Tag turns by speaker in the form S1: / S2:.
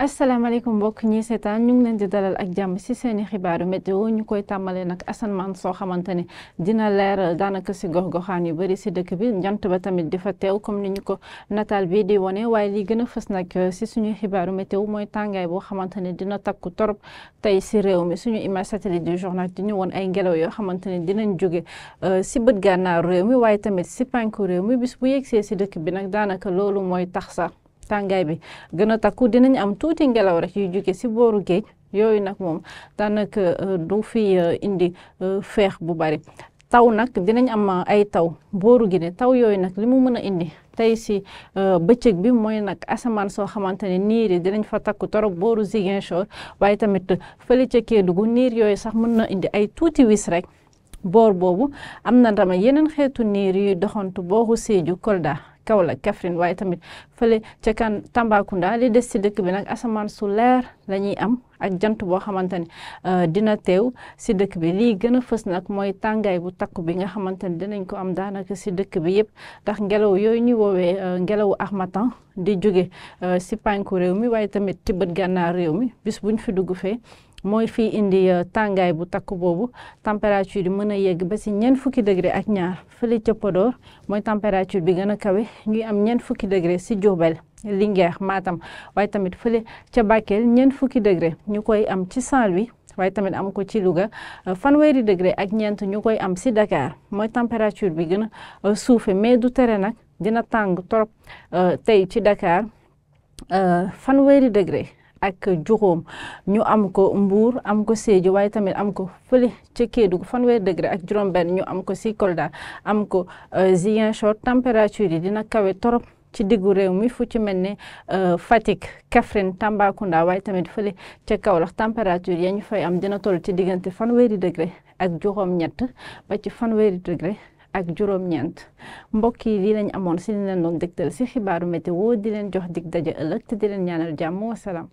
S1: asalaamaaleykum mbokk ñi seetaan ñu ngi leen di dalal ak jàmm ci seeni xibaaru météo ñu koy tàmbalee nag asamaan soo xamante ne dina leer daanaka ci gox-goxaan yu bari ci dëkk bi jant ba tamit di fa teew comme ni ñu ko nataal bi di wone waaye li gën a fës nag ci suñu xibaaru météo mooy tàngaay boo xamante ne dina takku torop tey ci réew mi suñu image satellite du journal di ñu woon ay ngelaw yoo xamante ne dinañ jóge ci bët gànnaaru réew mi waaye tamit ci penku réew mi bis bu yegsee ci dëkk bi nag daanaka loolu mooy tax sax tàngaay bi gën a takku dinañ am tuuti ngelaw rek yu jóge ci booru géej yooyu nag moom daanaka du fi indi feex bu bari taw nag dinañ am ay taw booru gi ne taw yooyu nag li mu mën a indi tey ci bëccëg bi mooy nag asamaan soo xamante ne niir yi dinañ fa takku torop booru Ziguinchor waaye tamit fële ca Kédougou niir yooyu sax mën na indi ay tuuti wis rek boor boobu am na dama yeneen xeetu niir yuy doxantu booru Sédhiou Kolda Kaolack Kaffrine waaye tamit fële ca kan Tambacounda li des ci dëkk bi nag asamaan su leer la ñuy am ak jant boo xamante ne dina teew ci dëkk bi lii gën a fës nag mooy tàngaay bu takku bi nga xamante ne dinañ ko am daanaka ci dëkk bi yëpp ndax ngelaw yooyu ñuy woowee ngelawu harmattan di jóge ci penku réew mi waaye tamit ci bët gànnaar réew mi bis buñ fi dugg fee mooy fii indi tàngaay bu takku boobu température yi mën a yegg ba ci ñeent fukki degré ak ñaar fële ca Podor mooy température bi gën a kawe ñuy am ñeent fukki degré ci Diourbel Linguère Matam waaye tamit fële ca Bakel ñeent fukki degré ñu koy am ci Saint-Louis waaye tamit am ko ci Louga fanweeri degré ak ñeent ñu koy am ci Dakar mooy température bi gën a suufe mais du tere nag dina tàng trop tey ci Dakar fanweeri degré ak juróom ñu am ko Mbour am ko Sédhiou waaye tamit am ko fële ca Kédougou fanweeri degré ak juróom-benn ñu am ko ci Kolda am ko Ziguinchor température yi dina kawe torop ci diggu réew mi fu ci mel ne Fatick Kaffrine Tambacounda waaye tamit fële ca Kaolack température ya ñu fay am dina toll ci diggante fanweeri degré ak juróom-ñett ba ci fanweeri degré ak juróom-ñeent mbokk yi lii lañ amoon ci li leen doon dégtal ci xibaaru météo di leen jox dig daje ëllëg te di leen ñaanal jàmm wasalaam.